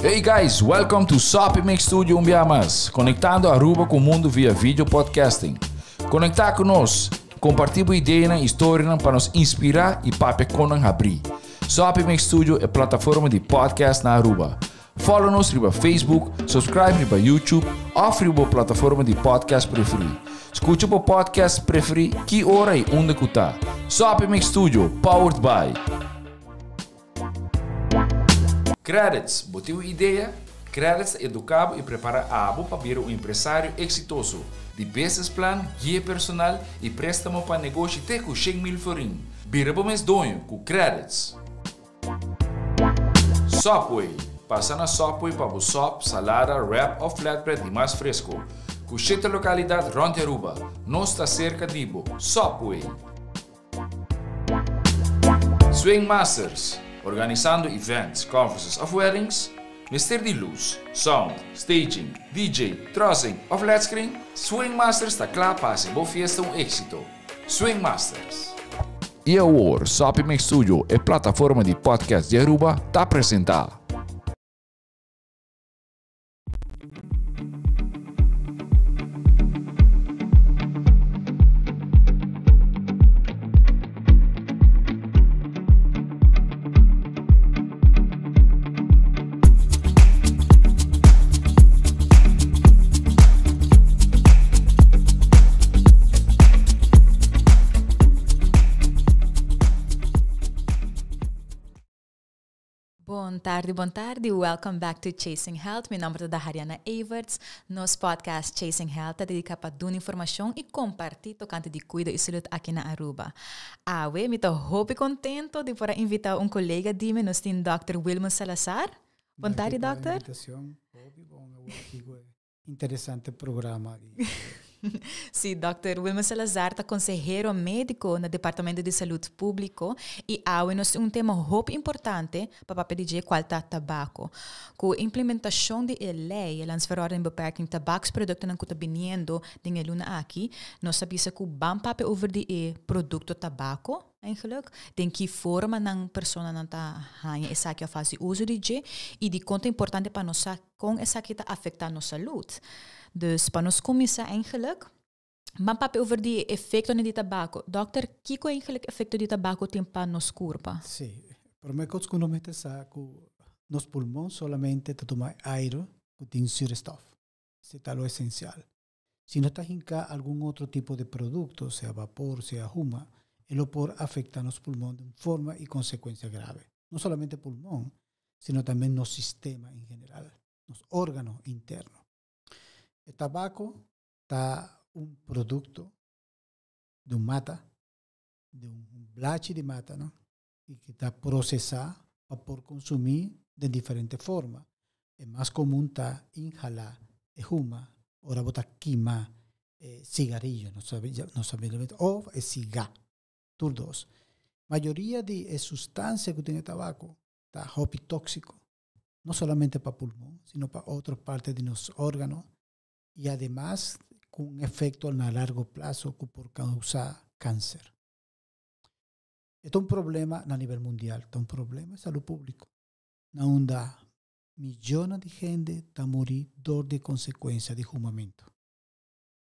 Hey guys, welcome to Soppy Mix Studio un bia mas, conectando Aruba cu mundo via video podcasting. Conecta cu nos, comparti bo ideanan y storianan pa nos inspira y papia con nan habri. Soppy Mix Studio e plataforma di podcast na Aruba. Follow nos riba Facebook, subscribe riba YouTube of riba bo plataforma di podcast preferi. Scucha bo podcast preferi ki ora y unda cu ta. Soppy Mix Studio, powered by. Credits, bo tin un idea? Credits ta educa bo y prepara abo pa bira un empresario exitoso. Di business plan, guia personal y prestamo pa negoshi te cu 100,000 florin. Bira bo mes doño cu Credits. Subway, Pasa na Subway pa bo sop, salada, wrap of flatbread di mas fresco. Cu shete localidad rond di Aruba. Nos ta cerca di bo. Subway! Swing Masters, Organisando events, conferences of weddings? Mester di luz, sound, staging, DJ, trussing of led screen? Swing Masters ta cla pa haci bo fiesta un exito. Swing Masters. Y awor, Soppy Mix Studio, e plataforma di podcast di Aruba, ta presenta. Bon tardi, bon tardi. Welcome back to Chasing Health. Mi nomber ta Dahariana Everts. Nos podcast Chasing Health ta dedica pa duna informacion y comparti tocante di cuido y salud aki na Aruba. Awe mi ta hopi contento di por a invita un colega di mi, nos tin Dòkter Wilman Salazar. Bon tardi, dòkter. Invitacion. Hopi bon awor aki cu e interesante programa di. Sí, Dòkter Wilman Salazar ta consehero medico na Departamento di Salud Publico y awe nos tin un tema hopi importante pa papia di dje cual ta tabaco. Cu implementacion di e ley, e Landsverordening Beperking Tabaksproductennan cu ta biniendo den e luna aki, nos ta bisa cu ban papia over di e producto tabaco eigenlijk, den ki formanan personanan ta haña esaki of haci uso di dje y dicon ta importante pa nos sa con esaki ta afecta nos salud. Dus pa nos cuminsa eigenlijk, ban papia over di e efectonan di tabaco. Dokter, kico eigenlijk efecto di tabaco tin pa nos curpa? Sí, prome cos cu nos mester sa cu nos pulmon solamente ta tuma aire cu tin zuurstof. Esey ta lo esencial. Si nos ta hinca algun otro tipo di producto, sea vapor, sea huma, e lo por afecta nos pulmon di un forma y consecuencia grave. No solamente pulmon, sino tambe nos sistema en general, nos organo interno. E tabaco ta un producto di un mata, di un blachi di mata, no? Y cu ta procesa pa por consumi den diferente forma. E mas comun ta inhala e huma ora bo ta kima e cigarillo, nos sabi, nos sabi of e ciga, tur dos. Mayoria di e sustancia cu tin e tabaco ta hopi toxico, no solamente pa pulmon, sino pa otro parte di nos organo y ademas cu un efecto na largo plazo cu por causa cancer. E ta un problema na nivel mundial, ta un problema di salud publico, na unda millones di hende ta muri dor di consecuencia di humamento.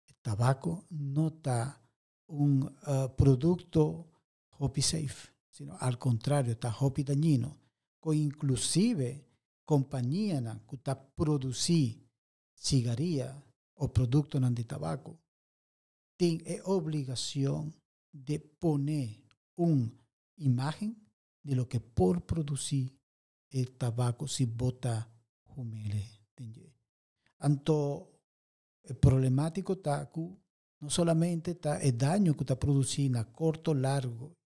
E tabaco no ta un producto hopi safe, sino al contrario ta hopi dañino, cu inclusive companianan cu ta produci cigaria o productonan di tabaco tin e obligacion di pone un imagen di loke por produci e tabaco si bo ta humele den dje. Anto e problematico ta cu no solamente ta e daño cu ta produci na corto, largo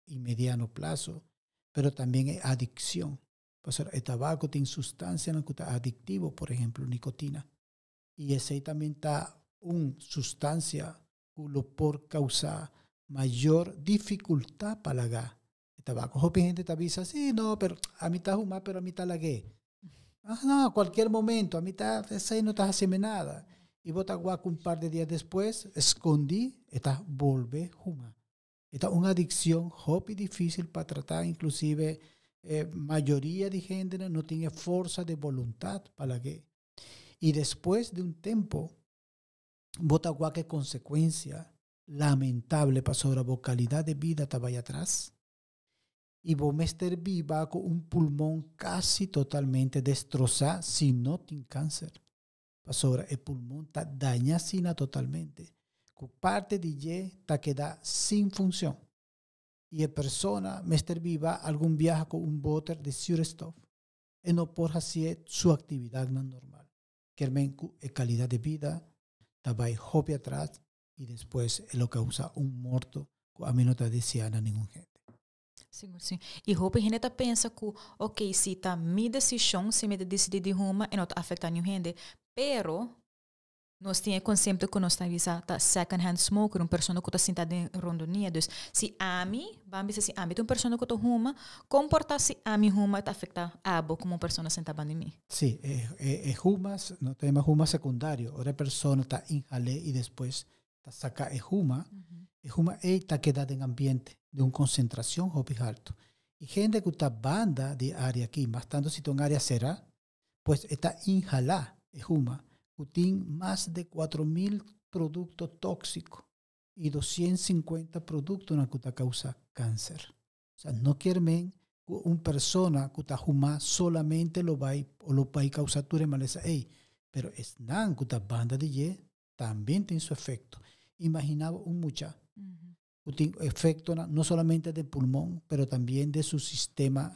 y mediano plazo, pero tambien e adiccion. Pasobra e tabaco tin sustancianan cu ta adictivo, por ehemplo nicotina. Y esey tambien ta un sustancia cu lo por causa mayor dificultad pa laga e tabaco. Hopi hende ta bisa, si, no, pero ami ta huma, pero ami ta lag'é. Ah, no, cualkier momento, ami ta, esey no ta hacimi nada. Y bo ta wak un par de dia despues, escondi, e ta bolbe huma. E ta un adiccion hopi dificil pa trata, inclusive. Mayoria di hende no tin forsa di boluntat pa lag'é. I despues di un tempu, bo ta wak konsekuensia lamentabel pasobra bo kalidat di bida ta bai atras. I bo mester biba ku un pulmon kasi totalmente destrosá si no tin kanser. Pasobra e pulmon ta dañá asina totalmente. Ku parti di dje ta keda sin funshon. I e persona mester biba algun biaha ku un boter di zuurstof. I no por hasi su aktividat normal. Ke men ku e kalidat di bida ta bai hopi atras i despues e lo kousa un morto ku ami no ta deseá na ningun hende. Si. I hopi hende ta pensa ku, ok, si ta mi desishon, si mi disidí di huma, e no ta afektá ningun hende. Pero, nos tin e konsepto ku nos ta bisa ta second hand smoker, un persona ku ta sinta den rondonia. Dus, si ami, ban bisa si ami ta un persona ku ta huma, komportá si ami huma ta afektá abo komo un persona sentá banda di mi. Si, e huma, nos ta yama huma sekundario. Ora e persona ta inhalá i despues ta saka e huma, e huma ei ta keda den ambiente di un konsentrashon hopi haltu. I hende ku ta banda di área aki, mas tantu si ta un área será, pues e ta inhalá e huma, ku tin mas di 4.000 produkto tóksiko i 250 produkto ku ta kousa kanser. Osea, no ke men ku un persona ku ta huma solamente lo bai kousa tur malesa ei, pero esnan ku ta banda di dje tambe tin su efekto. Imaginá un mucha ku tin efekto no solamente di pulmon, pero tambe di su sistema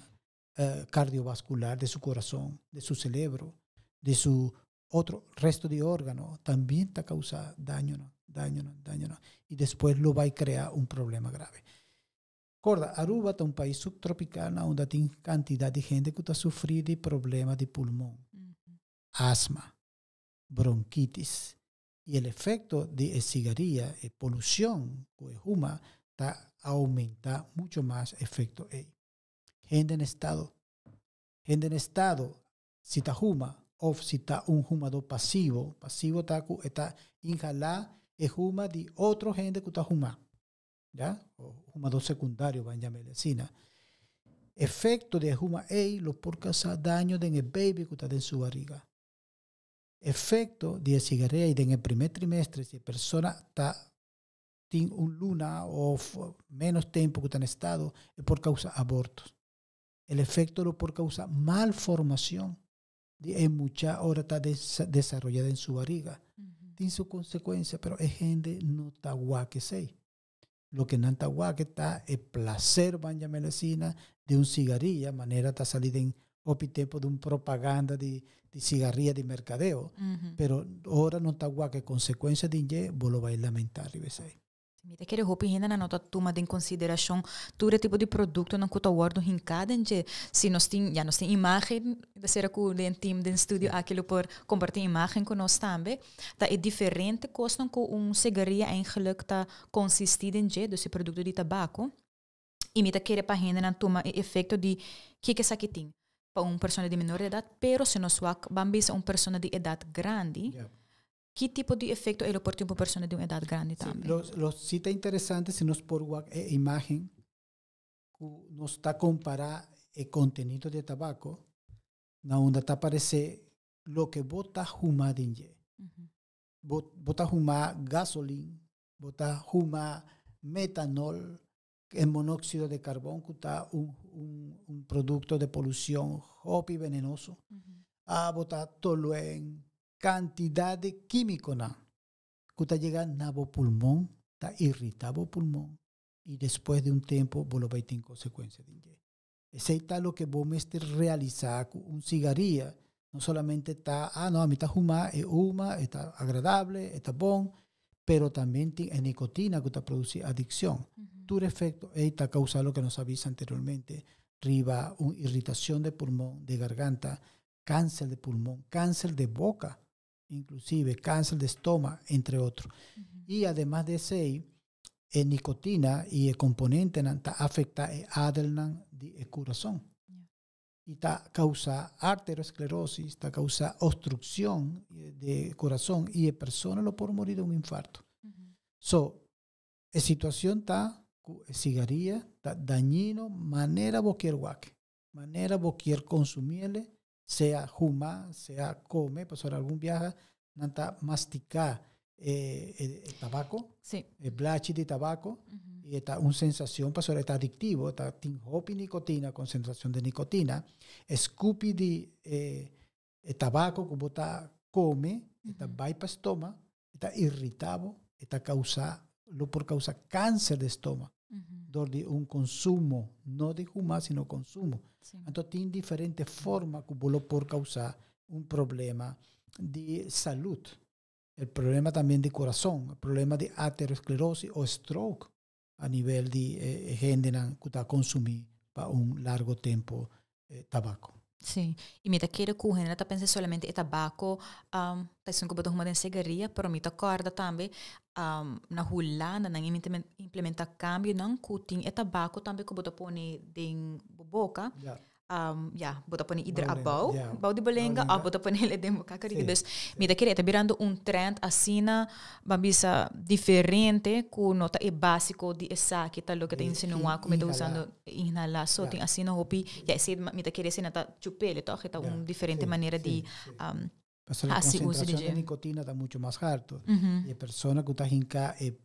kardiovaskular, di su kurason, di su serebro, di su otro resto di órgano, tambe ta kousa daño, no? Daño, no? Daño, no? I despues lo bai krea un problema grave. Korda, Aruba ta un pais suptropikal unda tin kantidat di hende ku ta sufri di problema di pulmon, asma, bronkitis. I e efekto di sigaria i polushon ku e huma ta oumentá muchu mas efekto ei. Hende den estado. Hende den estado, si ta huma òf si ta un humadó pasivo, pasivo ta ku ta inhalá e huma di otro hende ku ta huma. Ya? O humadó sekundario, ban yam'é asina. Efekto di huma ei lo por kousa daño den baby ku ta den su barika. Efekto di sigaria den e promé trimestre, si e persona ta tin un luna òf ménos tempu ku ta den estado, e por kousa aborto. E efekto lo por kousa malformashon di mucha ora ta desaroyá den su barika. Tin su konsekuensia, pero e hende no ta wak esei. Loke nan ta wak ta e plaser, ban yam'é asina, di un sigaria, manera ta sali den hopi tempu di un propaganda di sigaria di merkadeo, pero ora no ta wak konsekuensia di dje, bo lo bai lamentá riba esei. Mi ta kere hopi hende no ta tuma den konsiderashon tur tipo di produktonan ku ta wòrdu hinká den dje. Si nos tin, ya nos tin imagen, ta sera ku den team den studio aki lo por kompartí imagen ku nos tambe. Ta e diferente kosnan ku un sigaria eigenlijk ta konsistí den dje, dus e produkto di tabako. I mi ta kere pa hendenan tuma e efekto di kiko esaki tin pa un persona di menor edat, pero si nos wak ban bisa un persona di edat grandi, ki tipo di efekto e por tin pa un persona di un edat grandi tambe? Lo si ta interesante si nos por wak e imagen ku nos ta kompará e kontenido di tabako na unda ta aparesé loke bo ta huma den dje. Bo ta huma gasolin, bo ta huma metanol, e monóxido di karbon, ku ta un produkto di polushon hopi venenoso. Ah, bo ta toluen, kantidat di kímikonan, ku ta yega na bo pulmon, ta iritá bo pulmon, i despues di un tempu, bo lo bai tin konsekuensia di dje. Esei ta loke bo mester realisá ku un sigaria, no solamente ta, ah no, ami ta huma, e huma, ta agradabel, ta bon, pero tambe tin e nikotina ku ta produsí adikshon. Tur efekto ei ta kousa loke nos a bisa anteriormente, riba un iritashon di pulmon, di garganta, kanser di pulmon, kanser di boka, inklusive kanser di stoma, entre otro. I ademas di esei, e nikotina i e komponentenan ta afektá e adernan di kurason. I ta kousa arteriosklerosis, ta kousa opstrukshon di kurason i e persona lo por muri di un infarto. So, e situashon ta ku sigaria ta dañino manera bo ke wak. Manera bo kier consumiele, sea huma, sea come, pasobra algun biaha nan ta mastica e tabaco, e blachi di tabaco, y ta un sensacion pasobra e ta adictivo, ta tin hopi nicotina, concentracion di nicotina, scupi di e tabaco cu bo ta come, e ta bay pa stoma, e ta irrita bo, e ta causa, lo por causa cancer di stoma. Door di un consumo, no di huma, sino consumo. Anto tin diferente forma cu bo lo por causa un problema di salud. El problema también di corazon, el problema di aterosclerosis o stroke a nivel di hendenan cu ta consumi pa un largo tempo tabaco. Sí, y mi ta kere cu hende ta pensa solamente e tabaco ta esun cu bo ta huma den cigaria, pero mi ta corda tambe na Hulanda nan implementa cambionan cu tin e tabaco tambe cu bo ta pone den bo boca. Ja, bo ta pone ieder abou, bou di bo lenga, of bo ta pone den bo kakariki. Dus mi ta kere e ta birando un trend asina, ban bisa, diferente ku no ta e básiko di esaki ta loke ta insinua ku mi ta usando inhalá. So tin asina hopi, ja, esei mi ta kere esei na ta chupele tòg, e ta un diferente manera di Pasobra e hasi uso di konsentrashon dje. di nikotina ta mucho mas haltu. I e persona ku ta hinká e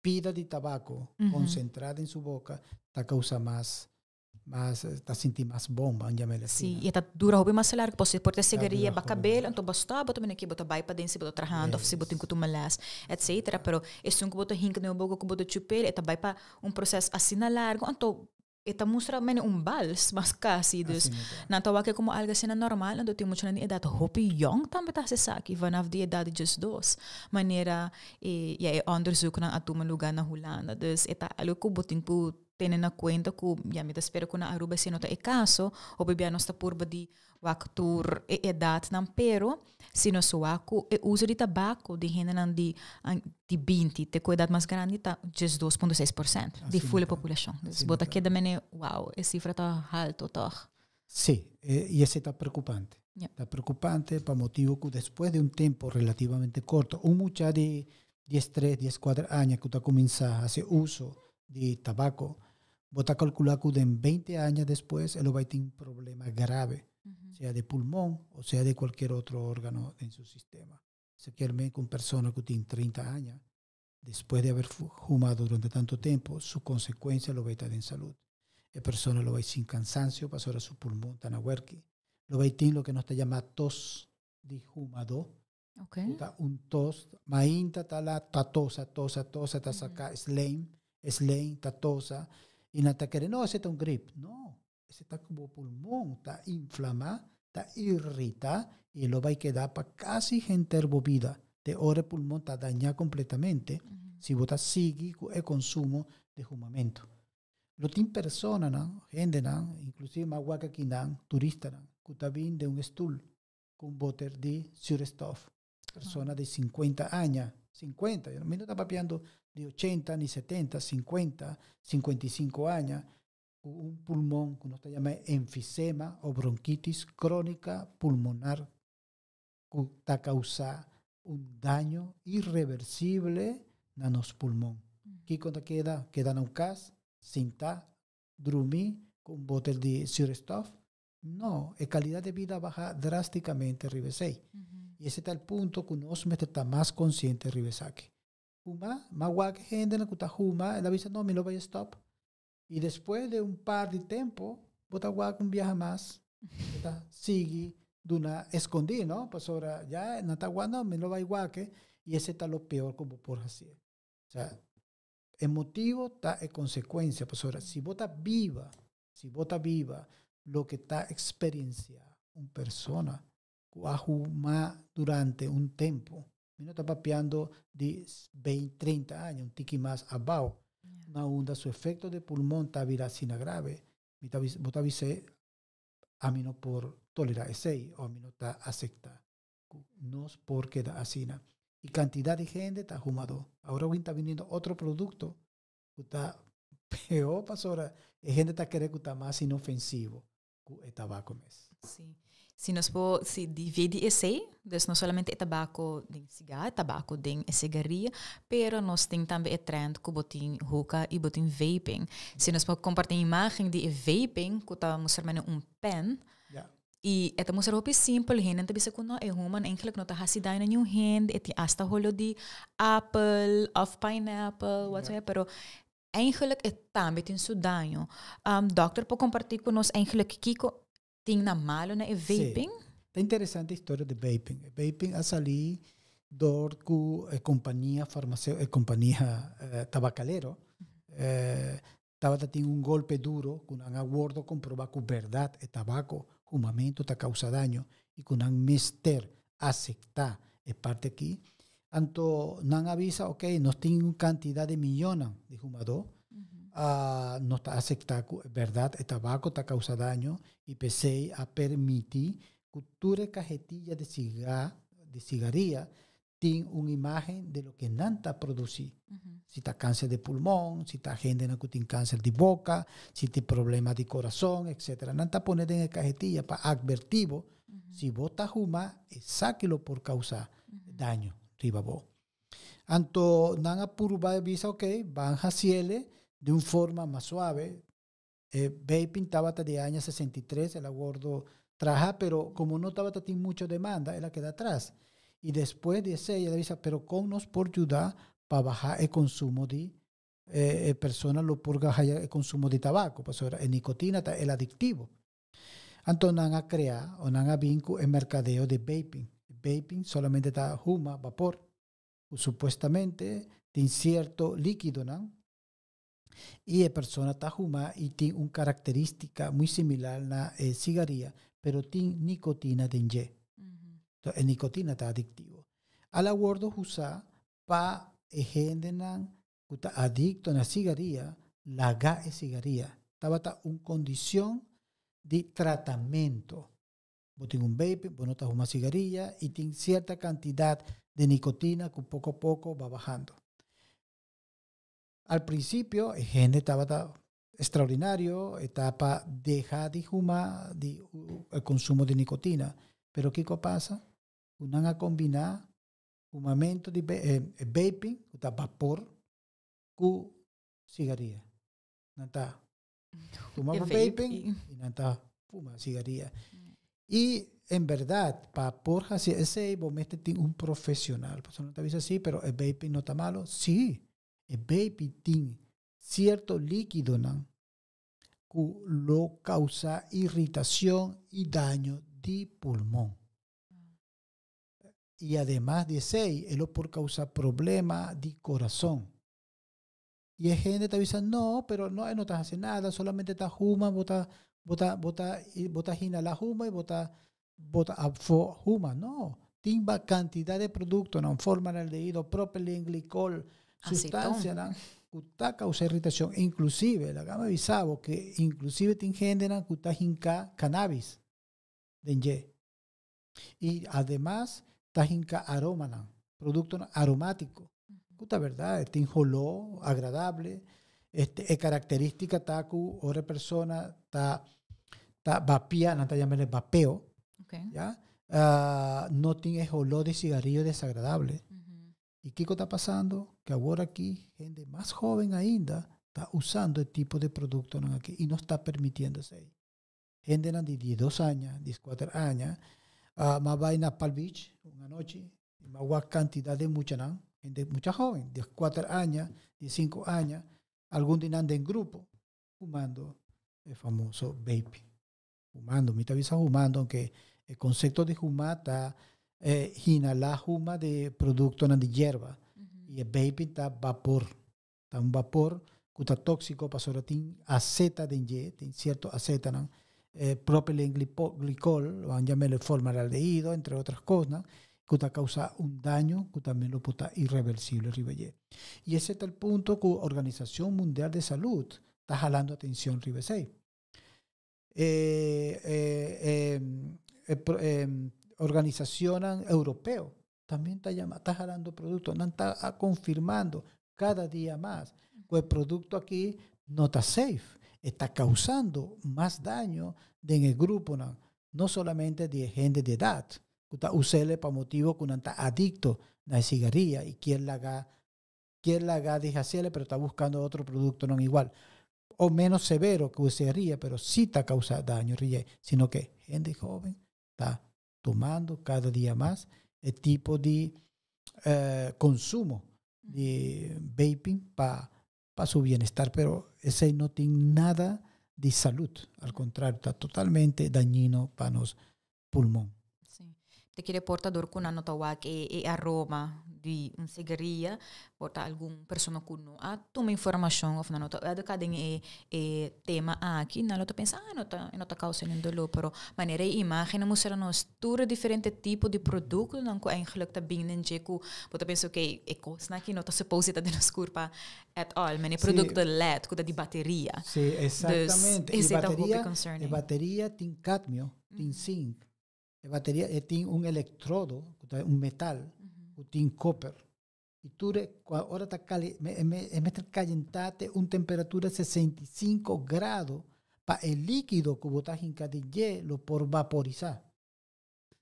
pida di tabako konsentrá den su boka ta kousa mas mas ta sinti mas bon, ban yam'el Sí, asina. y e ta dura hopi mas largo, pasobra por ta cigaria dura ba hopi cabel, mas. anto bo stop, bo ta mira ki bo ta bai paden si bo ta trahando of si bo tin cu tuma les, etcetera. Pero esun cu bo ta hinca den bo boca cu bo ta chupel, e ta bai pa un proces asina largo, anto e ta mustra mene un bals mas casi. Dus Asina ta. nan ta wak como algo asina normal, anto tin muchanan di edad hopi yong tambe ta haci esaki, vanaf di edad di 12, manera e, ja, e onderzoeknan a tuma lugar na Hulanda. Dus e ta algo cu bo tin cu tene na cuenta cu ya mi ta spera cu na Aruba esey no ta e caso, hopi bia nos ta purba di wak tur e edadnan, pero si nos wak cu e uso di tabaco di hendenan di di 20 te cu edad mas grandi ta 12.6% di Asina full ta. populacion. Dus Asina bo ta ta. keda mene, wow, e cifra ta halto toch. Sí, y esey ta preocupante. Ta preocupante pa motibo cu despues di un tempo relativamente corto, un mucha di 13, 14 aña cu ta cuminsa haci uso di tabaco, bo ta calcula cu den 20 aña despues e lo bay tin problema grave, sea di pulmon o sea di cualkier otro organo den su sistema. Se kier men cu un persona cu tin 30 aña, despues di haber humado durante tanto tempo, su consecuencia lo bay ta den salud. E persona lo bay sin cansancio pasobra su pulmon ta na werki. Lo bay tin loke nos ta yama tos di humadó. Cu ta un tos, mainta ta la ta tosa, tosa, tosa, ta saca slijm, slijm, ta tosa. Y nan ta kere, no, ese ta un grip. No, ese ta cu bo pulmon ta inflama, ta irrita y lo bay keda pa casi henter bo bida. Te ora e pulmon ta daña completamente si bo ta sigui cu e consumo di humamento. Lo tin personanan, hendenan, inclusive mas wak akinan, turistanan, cu ta bin den un stoel cu un boter di zuurstof. Persona di 50 aña, 50, mi no ta papiando di 80 ni 70, 50, 55 aña, cu un pulmon cu nos ta yama enfisema o bronquitis cronica pulmonar cu ta causa un daño irreversible na nos pulmon. Kico ta keda? Keda na un cas, sinta, drumi cu un boter di zuurstof? No, e calidad de vida a baha drasticamente riba esey. Y ese ta el punto cu nos mester ta mas consciente riba esaki. Huma, mas wak hendenan cu ta huma, el a bisa no, mi lo bay stop. Y despues de un par di tempo, bo ta wak un biaha mas, bo ta sigui duna escondi, no? Pasobra ya nan ta wak, no, mi lo bay wak, y ese ta lo peor cu bo por haci. Osea, e motibo ta e consecuencia, pasobra si bo ta biba, si bo ta biba loke ta experiencia un persona cu a huma durante un tempo, mi no ta papiando di 20, 30 aña, un tiki mas abao, na unda su efecto de pulmon ta bira asina grave, mi ta bo ta bis'é, ami no por tolera esey, o ami no ta acepta cu nos por keda asina. Y cantidad di hende ta humadó. Awor awin ta biniendo otro producto cu ta peor pasobra e hende ta kere cu ta mas inofensivo cu e tabaco mes. Sí. Si nos por si dividi esey, dus no solamente e tabaco den sigar, tabaco den e sigaria, pero nos tin tambe e trend cu bo tin hookah y bo tin vaping. Si nos por comparti imagen di e vaping, cu ta mustra mene un pen, y e ta mustra hopi simpel, hende ta bisa cu no, e huma eigenlijk no ta haci daño na niun hende, e tin hasta holo di apple of pineapple, whatsoever, pero eigenlijk e tambe tin su daño. Dokter por comparti cu nos eigenlijk kico tin na malo na e vaping? Si. Ta interesante e historia di vaping. E vaping a sali door cu e compania farmaceu, e compania tabacalero, tabata tin un golpe duro cu nan a wordo comproba cu berdad e tabaco, humamento ta causa daño y cu nan mester acepta e parte aki. Anto nan a bisa, ok, nos tin un cantidad di miyonan di humador, nos ta acepta cu e berdad e tabaco ta causa daño y p'esey a permiti cu tur e cahetilla de ciga, de cigaria tin un imagen de loke nan ta produci. Si ta cáncer de pulmon, si ta hendenan cu tin cáncer di boca, si tin problema di corazon, etcétera. Nan ta pone den e cahetilla pa adverti bo, si bo ta huma, esaki lo por causa daño riba bo. Anto nan a purba bisa, ok, ban haciele di un forma mas suave. E vaping tabata di aña 63, el a wordo traha, pero como no tabata tin mucho demanda, el a keda atras. Y despues di esey, el a bisa, pero con nos por yuda pa baha e consumo di e persona lo por haya e consumo di tabaco, pasobra e nicotina ta el adictivo. Anto nan a crea o nan a bin cu e mercadeo di vaping. Vaping solamente ta huma, vapor, cu supuestamente tin cierto liquidonan y e persona ta huma y tin un caracteristica muy similar na e cigaria, pero tin nicotina den dje. Entonces, e nicotina ta adictivo. Al a wordo usa pa e hendenan cu ta adicto na cigaria laga e cigaria. Tabata un condicion di tratamento. Bo tin un vape, bo no ta huma cigaria y tin cierta cantidad di nicotina cu poco a poco ba bahando. Al principio e hende tabata extraordinario, etapa deja di huma, di el consumo di nicotina. Pero kico a pasa? Cu nan a combina humamento di vaping, cu ta vapor, cu cigaria. Nan ta fuma E vaping y nan ta fuma cigaria. Y en berdad, pa por haci esey, bo mester tin un profesional. Pasobra nan ta bisa si, pero e vaping no ta malo. Si, e vaping tin cierto liquidonan cu lo causa irritacion y daño di pulmon. Y ademas di esey, e lo por causa problema di corazon. Y e hende ta bisa, no, pero no, e no ta haci nada, solamente ta huma, bo ta inhala huma y bo ta afo huma. No, tin ba cantidad de producto, no, formaldehído, propilenglicol, Acetón. sustancianan cu ta causa irritacion. Inclusive, la gama avisavo que inclusive tin hendenan cu ta hinca cannabis den dje. Y ademas ta hinca aromanan, producto aromático. Cu ta verdad, tin olor agradable. Este, e característica ta cu ora persona ta vapea, nan ta llamele vapeo, ya? No tin e olor de cigarrillo desagradable. ¿Y qué está pasando? Que ahora aquí, gente más joven ainda está usando el tipo de producto aquí y no está permitiéndose ahí. Gente de 12 años, 14 años, más va a Palm Beach una noche, y más va cantidad de mucha, ¿no? Gente mucha joven, 14 años, 15 años, algún día en grupo, fumando el famoso vaping. Fumando, mi te avisa fumando, aunque el concepto de fumar está inhalar fuma de producto de hierba. Y el vaping está vapor, está un vapor que está tóxico, pasó a tin aceta de ye, tin cierto aceta, ¿no? Propilenglicol, van a llamarle formaldehído, entre otras cosas, ¿no? Que te causa un daño que también lo puta irreversible, Ribeye. Y ese es el punto que Organización Mundial de Salud está jalando atención, Ribeye. Organización europeo también está, llama, está jalando productos, no está confirmando cada día más que el producto aquí no está safe, está causando más daño en el grupo, ¿no? No solamente di hende di edat, ku ta us'é pa motibu ku nan ta adikto na sigaria i kier laga di hasié, pero ta buskando otro produkto no igual o menos severo ku sigaria, pero sí ta kousa daño, sino ku hende hóben ta tumando kada dia mas e tipo di konsumo di vaping pa su bienestar, pero esei no tin nada di salú, al kontrario, ta totalmente dañino pa nos pulmon. Sí. Te kere por ta dor ku nan no ta wak e aroma di un sigaria, por ta algun persona ku no a tuma informashon òf no ta eduká den e tema aki, nan lo ta pensa, "Ah, no ta kousa ningun doló," pero manera e imagen a mustra nos tur diferente tipo di produktonan ku eigenlijk ta bin den dje ku bo ta pensa, "Ok, e kosnan aki no ta supposed ta den nos kurpa at all," manera produkto LED ku ta di bateria. Sí, eksaktamente. Dus, E esei ta hopi bateria, concerning. E bateria tin kadmio, tin zinc. E bateria tin un elektrodo, ku ta un metal, ku tin koper. I tur ora ta kali, me ta kayentá un temperatura 65 grado pa e líkido ku bo ta hinka den dje lo por vaporisá.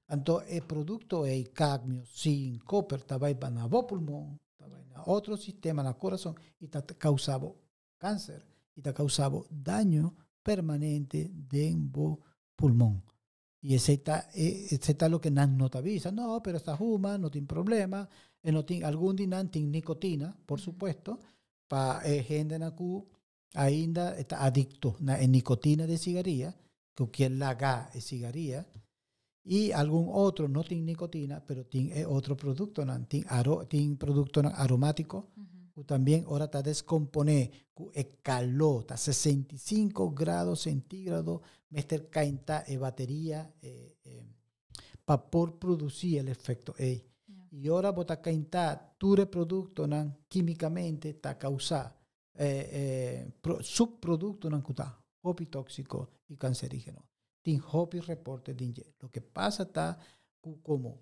Anto, e produkto e kadmio, zinc, koper, ta bai pa na bo pulmon, ta bai na otro sistema, na kurason, i ta kousa kanser, i ta kousa daño permanente den bo pulmon. I esei ta loke nan no ta bisa. "No, pero e ta huma, no tin problema." No tin, algun di nan tin nikotina, por supuesto, pa hende nan ku ainda ta adikto na nikotina di sigaria, ku kier laga e sigaria, i algun otro no tin nikotina, pero tin otro produktonan, tin produktonan aromátiko, ku tambe ora ta deskomponé ku e kalor, ta 65 grado sentígrado, mester kayentá e bateria pa por produsí e efekto ei. I ora bo ta kayentá tur produktonan kímikamente ta kousa subproduktonan ku ta hopi tóksiko i kanserígeno. Tin hopi reporte di dje. Loke pasa ta ku komo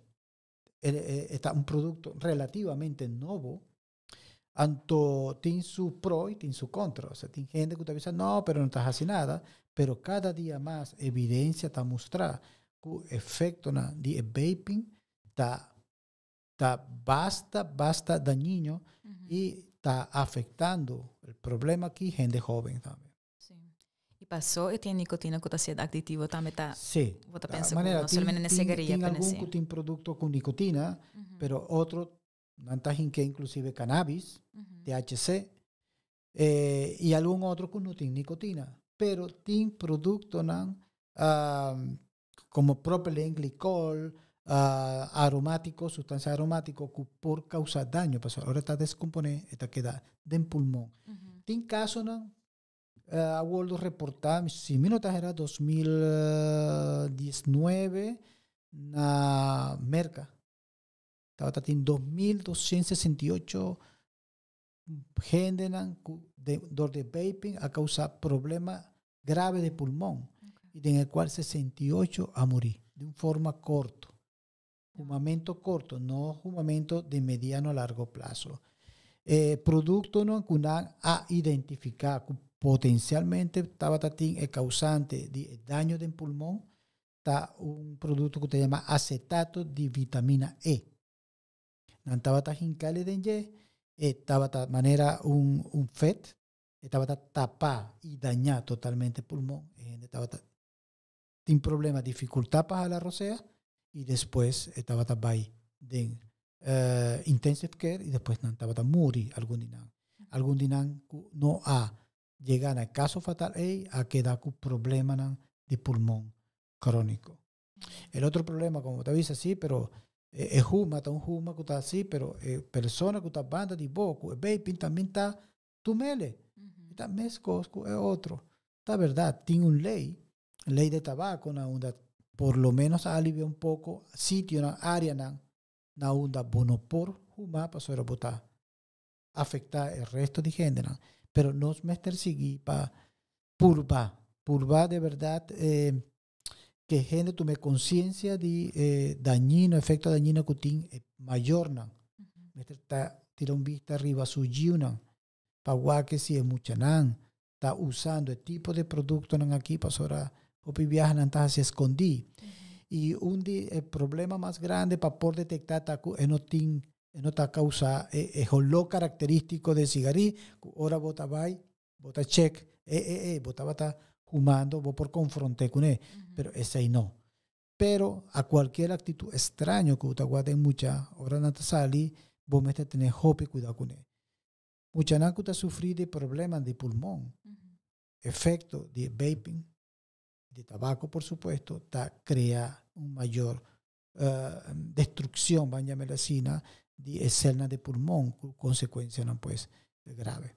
ta un produkto relativamente nobo, anto tin su pro i tin su kontra. Osea, tin hende ku ta bisa, "No, pero no ta hasi nada," pero kada dia mas evidensia ta mustra ku efektonan di vaping ta basta, basta dañino i ta afektando e problema aki hende hóben tambe. Sí. I pasó e tin nikotina ku ta ser adiktivo tambe ta Sí. Bo ta pensa Manera, no solamente na sigaria, tin pero algun sí. ku tin produkto ku nikotina, pero otro nan ta hinka inklusive cannabis, THC, i algun otro ku no tin nikotina. Pero tin produktonan komo propilenglicol, aromátiko, sustansia aromátiko ku por kousa daño. Pasobra ora ta deskomponé, ta keda den pulmon. Tin kasonan a wòrdu reportá, si mi no ta era 2019 na Merka. Tabatin 2.268 hendenan dor di vaping a kousa problema grave di pulmon i den kual 68 a muri di un forma korto. Humamentu korto, no humamentu di mediano a largo plaso. Produktonan ku nan a identifiká ku potensialmente tabatin e kousante di daño di pulmon ta un produkto ku ta yama asetato di vitamina E. Nan tabata hink'é den dje, tabata manera un vet, tabata tapa i daña totalmente pulmon. Tabata tin problema, difikultat pa hala rosea i despues tabata bai den intensive care i despues nan tabata muri algun di nan. Algun di nan no a yega na kaso fatal ei a keda ku problemanan di pulmon króniko. E otro problema, komo ta bisa, sí, pero e huma, ta un huma ku ta asina, pero persona ku ta banda di bo, ku vaping tambe ta tum'é. Ta meskos ku e otro. Ta berdat, tin un lei di tabako na unda por lo menos alivia un poko sitio na áreanan na unda bo no por huma pasobra bo ta afektá e resto di hendenan. Pero nos mester sigui pa purba, purba di berdat ku hende tuma konsiensia di dañino, efekto dañino ku tin mayornan. Mester ta tira un bista riba su yiunan pa wak si e muchanan ta usando e tipo di produktonan aki pasobra. Hopi biaha nan ta hasi skondí. I un di e problema mas grandi pa por detektá ta ku e no tin, e no ta kousa e e holó karakterístiko di sigarí, ku ora bo ta bai, bo ta chèk, e e e bo tabata humando, bo por konfront'é kuné, pero esei no. Pero a kualkier aktitut estraño ku bo ta wak den mucha, ora nan ta sali, bo mester tene hopi kuidou kuné. Muchanan ku ta sufrí di problema di pulmon, efekto di vaping, di tabako por supuesto, ta krea un mayor destrukshon, ban yam'el asina, di e selnan di pulmon ku konsekuensianan pues grave.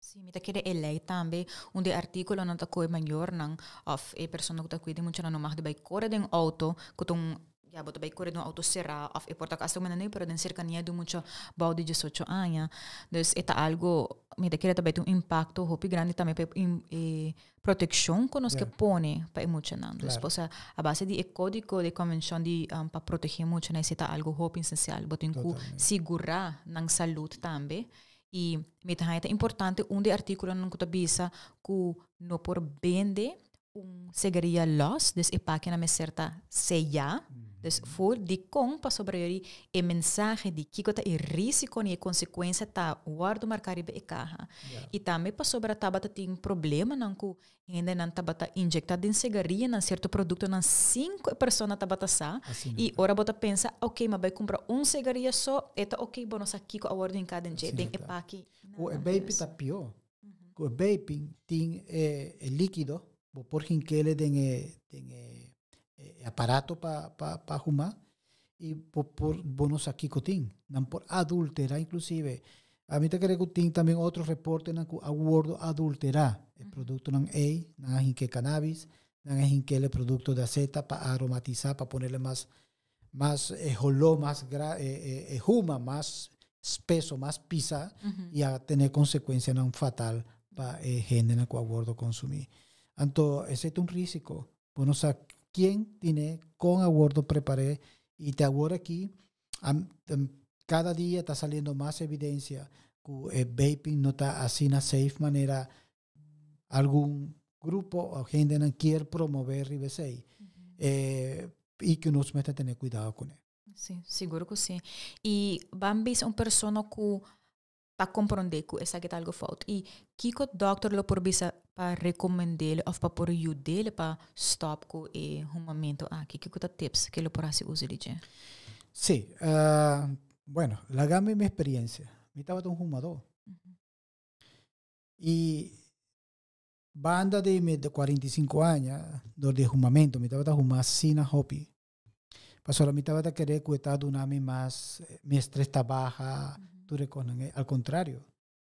Sí, mi ta kere e lei tambe, un di e artíkulonan ta kohe mayornan òf e persona ku ta kuida e muchanan no mag di bai kore den outo ku ta un, ya bo ta bai kore den un outo será òf e por ta hasta un mende pero den serkania di un mucha bou di diesocho aña. Dus e ta algo, mi ta kere ta bai tin un impakto hopi grandi tambe pa e protekshon ku nos ke pone pa e muchanan. Dus osea a base di e kódigo di e konvenshon di pa protegé muchanan esei ta algo hopi esensial. Bo tin ku sigurá nan salud tambe. I mi ta haña ta importante un di e artíkulonan ku ta bisa ku no por bende un segaria lòs, dus e pakinan mester ta seyá. Dus for dikon pasobra yori e mensahe di kiko ta e risiko ni e konsekuensia ta wòrdu marká riba e kaha. I tambe pasobra tabata tin problemanan ku Hendenan tabata inyecta den segarianan cierto productonan sin cu e persona tabata sa. Y ora bo ta pensa, ok, mi a bay cumpra un segaria so, e ta ok, bo no sa kico a wordo hinca den dje, den e paki. Cu e vaping ta pio. Cu e vaping tin e likido, bo por hinkele den e den e aparato pa pa huma y bo por bo no sa kico tin. Nan por adultera inclusive. Ami ta kere ku tin tambe otro reportenan ku a wordo adulterá e produktonan ei, nan a hink'é cannabis, nan a hink'é e produkto di aseta pa aromatisá, pa ponerle mas mas e holó mas gra e huma mas speso, mas pisá i a tene konsekuensianan fatal pa e hendenan ku a wordo konsumí. Anto esei ta un risiko. Bo no sa ken tine, kon a wordo prepar'é i te awor aki Cada dia ta saliendo mas evidencia cu e vaping no ta asina safe manera algun grupo o hendenan kier promove riba esey. Y cu nos mester tene cuidado cune. Si, sigur cu si. Y ban bisa un persona cu ta comprende cu esaki ta algo fout. Y kico dokter lo por bisa pa recomendele of pa por yudele pa stop cu e humamento aki? Kico ta tips ke lo por haci uso di dje? Sí, bueno, laga mi mi experiencia. Mi tabata un humador. Y banda di mi 45 aña, dor di humamento, mi tabata huma asina hopi. Pasobra mi tabata kere ku e ta duna mi mas, mi estrés ta baha, tur e kosnan ei. Al kontrario,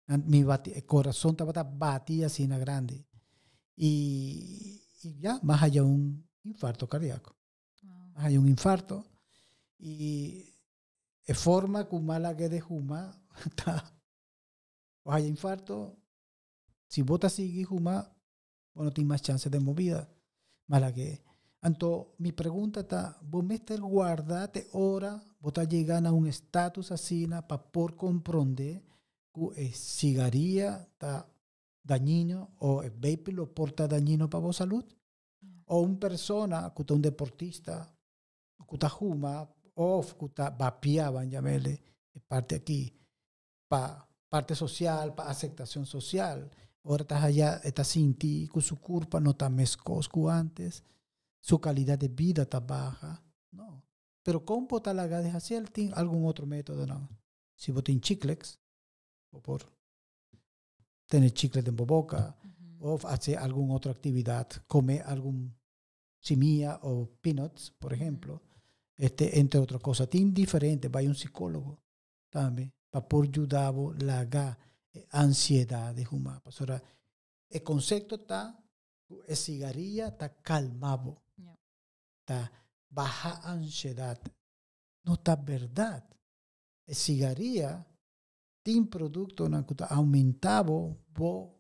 mi bati, e korason tabata bati asina grandi. I i ya, mi a haya un infarto kardiako. Mi a haya un infarto i e forma ku mi a laga di huma ta, bo haya infarto, si bo ta sigui huma, bo no tin mas chance den bo bida. Mala ke. Anto mi pregunta ta, bo mester guarda te ora bo ta yega na un status asina pa por kompronde ku e sigaria ta dañino o e vape lo por ta dañino pa bo salud? O un persona ku ta un deportista ku ta huma of ku ta bapia, ban yam'ele e parti aki, pa parte social, pa aceptacion social. Ora ta haya, e ta sinti cu su curpa no ta mescos cu antes, su calidad de bida ta baha. No. Pero con bo ta laga di haci el? Tin algun otro metodonan. Si bo tin chiclets, bo por tene chiclet den bo boca, of haci algun otro actividad, come algun simia o peanuts, por ejemplo, este, entre otro cosa. Tin diferente, bay un psicólogo tambe pa por yuda bo laga e ansiedad di huma. Pasobra e konsepto ta ku e sigaria ta kalma bo, ta baha ansiedad. No ta berdad. E sigaria tin produktonan ku ta aumenta bo bo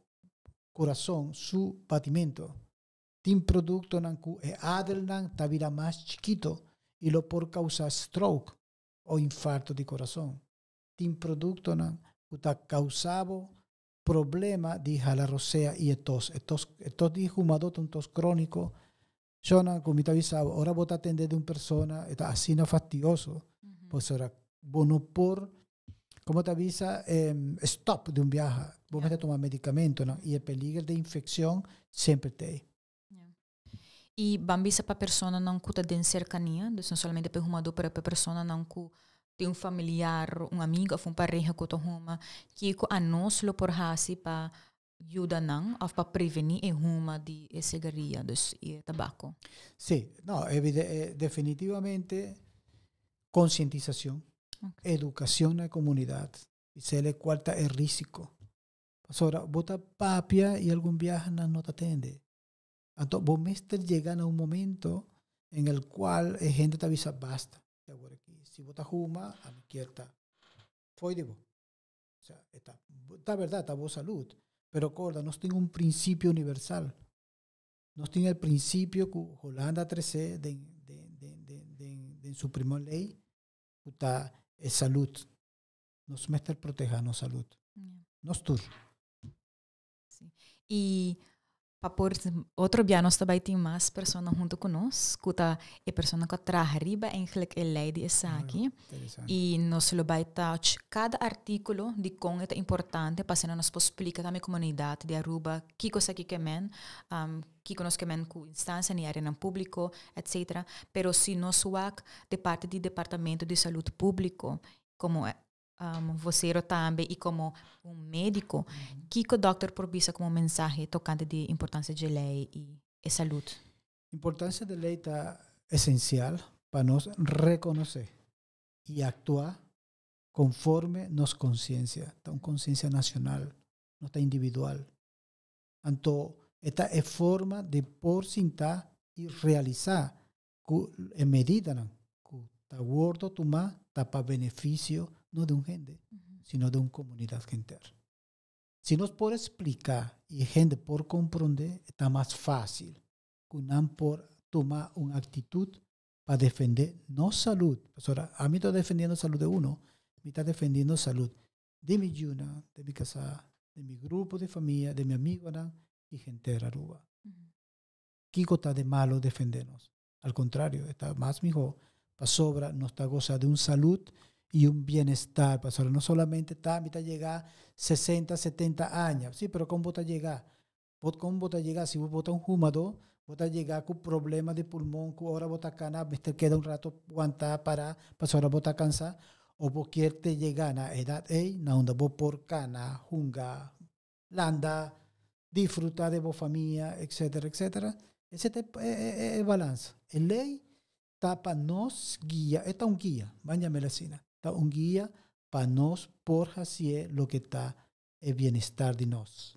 kurason su batimento. Tin produktonan ku e adelnan ta bira mas chikito i lo por kousa stroke o infarto di corazon. Tin productonan cu ta causa bo problema di hala rosea y e tos. E tos, e tos di humador ta un tos cronico. Shona, ku mi ta bisa, ora bo ta atendé di un persona, ta asina fastidioso. Pues ora, bo no por, kon ta bisa, stop di un biaha. Bo mester tuma medikamento, no? I e peliger di infekshon semper tin. I ban bisa pa personanan ku ta den serkania, dus no solamente pa humadó, pero pa personanan ku tin un familiar, un amigu òf un pareha ku ta huma, kiko anos lo por hasi pa yuda nan òf pa prevení e huma di e sigaria, dus e tabako? Sí, no, definitivamente konsientisashon, edukashon na komunidat, i sele kua ta e rísiko. Ora, bo ta papia i algun biaha no ta tende. Anto, bo mester yega na un momento en el kual e hende ta bisa: "Basta. Awor aki, si bo ta huma, ami ke ta fo'i di bo." Osea, ta berdat, ta bo salú. Pero korda, nos tin un prinsipio universal. Nos tin e prinsipio ku Hulanda a trese den su promé lei, ku ta e salú. Nos mester protehá nos salú. Nos tur. Sí. I pa por otro dia nos tambe tin mas persona huntu ku nos, ku ta e persona ku traha riba eigenlijk e lei di esaki. Ah. I nos lo bai touch kada artíkulo di kon ta importante pa nos por splika tambe komunidat di Aruba kiko esaki ke men, kiko nos ke men ku instansia na área públiko, etc. Pero si nos wak di parti di Departamento di Salú Públiko, komo vosero tambe i komo un médiko, kiko dòkter por bisa komo mensahe tokante di importansia di lei i salú? Importansia di lei ta esensial pa nos rekonosé i aktua konforme nos konsiensia. Ta un konsiensia nashonal, no ta individual. Anto, esta e forma di por sinta i realisá ku e medidanan ku ta wòrdu tumá ta pa benefisio no di un hende, sino di un komunidat entero. Si nos por splika i hende por komprondé, ta mas fásil ku nan por tuma un aktitut pa defendé nos salú. Ora, ami ta defendiendo salú di uno, mi ta defendiendo salú di mi yunan, di mi kas, di mi grupo di famia, di mi amigunan i hende di Aruba. Kiko ta di malu defendé nos? Al kontrario, ta mas mihó. Pasobra, nos ta gosa di un salú i un bienestar. Pasobra, no solamente ta, mi ta yega 60, 70 aña. Sí, pero kon bo ta yega? Kon bo ta yega? Si bo ta un humadó, bo ta yega ku problema di pulmon, ku ora bo ta kana, bo keda un ratu wantá, para, pasobra bo ta kansá. Òf bo ke yega na edat ei, na unda bo por kana, hunga, landa, disfrutá di bo famia, etc., etc. Esei ta e balansa. E lei ta pa nos guia, ta un guia, ban yam'é asina, ta un guia pa nos por hasi loke ta e bienestar di nos.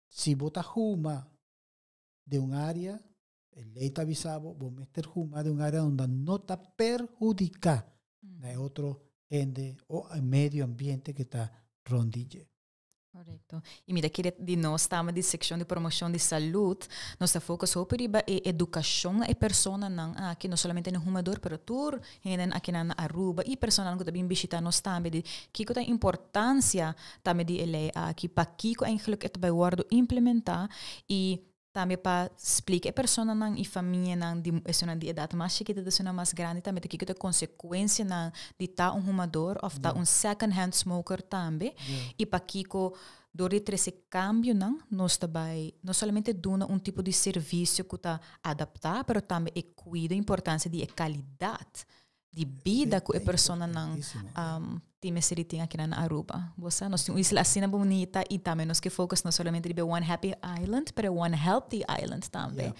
Si bo ta huma den un área, e lei ta bisa bo, bo mester huma den un área unda no ta perhudiká na otro hende òf medio ambiente ku ta rònt di dje. Korekto. I mira, ku di nos ta di sekshon di promoshon di salú, nos ta focus hopi riba e edukashon e personanan aki, no solamente na humadó, pero tur hende aki na Aruba i personanan ku ta bin bishitá nos tambe di kiko ta importansia tambe di e lei aki, pa kiko eigenlijk e ta bai wòrdu implementá i tambe pa splika e personanan i famianan di esnan di edat mas chikitu, esnan mas grandi tambe, di kiko ta konsekuensianan di ta un humadó òf ta un second hand smoker tambe i pa kiko dor di trese kambionan nos ta bai no solamente duna un tipo di servisio ku ta adaptá, pero tambe e kuido importansia di e kalidat di bida ku e personanan tin mester tin aki na Aruba. Bo sa, nos tin un isla asina bunita i tambe nos ke focus no solamente riba one happy island, pero one healthy island tambe.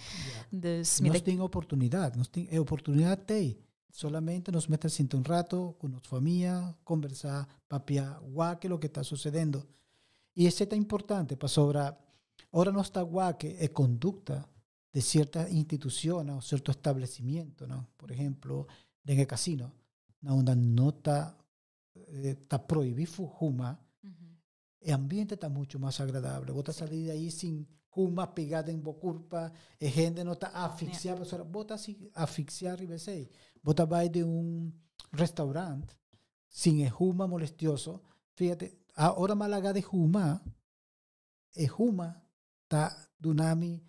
Dus Nos tin oportunidat, nos tin oportunidat tei. Solamente nos mester sinta un ratu ku nos famia, kombersá, papia, wak loke ta susediendo. I esei ta importante, pasobra ora nos ta wak e kondukta di sierto institushon òf sierto establesimentu, no? Por ehèmpel, den kasino, na unda no ta ta prohibí huma, e ambiente ta muchu mas agradabel. Bo ta sali di ei sin huma pegá den bo kurpa, e hende no ta asfiksiá, bo ta asfiksiá riba esei. Bo ta bai den un restorant sin e huma molestioso. Fíjate, ora m'a laga di huma, e huma ta dunami.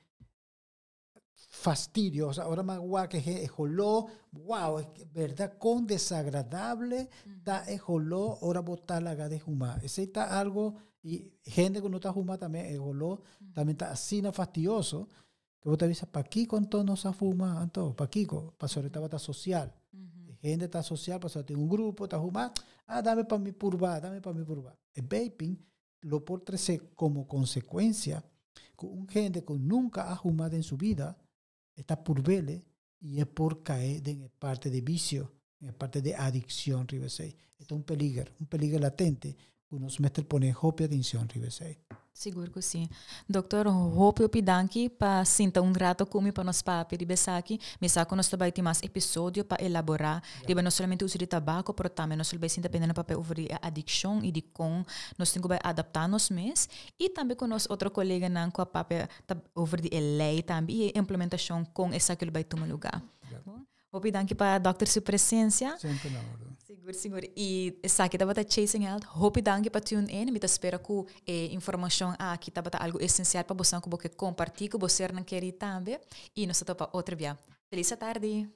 Fastidio, osea, ora mi wak e holó, wow, berdad kon desagradable ta e holó ora bo ta laga di huma. Esei ta algo, i hende ku no ta huma tambe e holó tambe ta asina fastidioso ku bo ta bisa pakiko anto nos a fuma anto, pakiko? Pasobra e tabata sosial. E hende ta sosial pasobra tin un grupo ta huma, ah dame pa mi purba, dame pa mi purba. E vaping lo por trese komo konsekuensia ku un hende ku nunka a huma den su bida e ta purbele i e por kae den e parti di bisio, den e parti di adikshon riba esei. E ta un peliger, un peliger latente ku nos mester pone hopi atenshon riba esei. Sigur ku si. Dokter, hopi hopi danki pa sinta un rato ku mi pa nos papia riba esaki. Mi sa ku nos ta bai tin mas episodio pa elaborá riba no solamente uso di tabako, pero tambe nos lo bai sinta pende na papia over di e adikshon i di kon nos tin ku bai adaptá nos mes. I tambe ku nos otro koleganan ku a papia ta over di e lei tambe i e implementashon kon esaki lo bai tuma lugá. Hopi danki pa Dòkter su presencia. Semper na orde. Sigur, sigur. I esaki tabata Chasing Health. Hopi danki pa tune in. Mi ta spera ku e informashon aki tabata algu esensial pa bosan ku bo ke kompartí ku bo sernan kerí tambe. I nos ta topa otro bia. Felis atardi!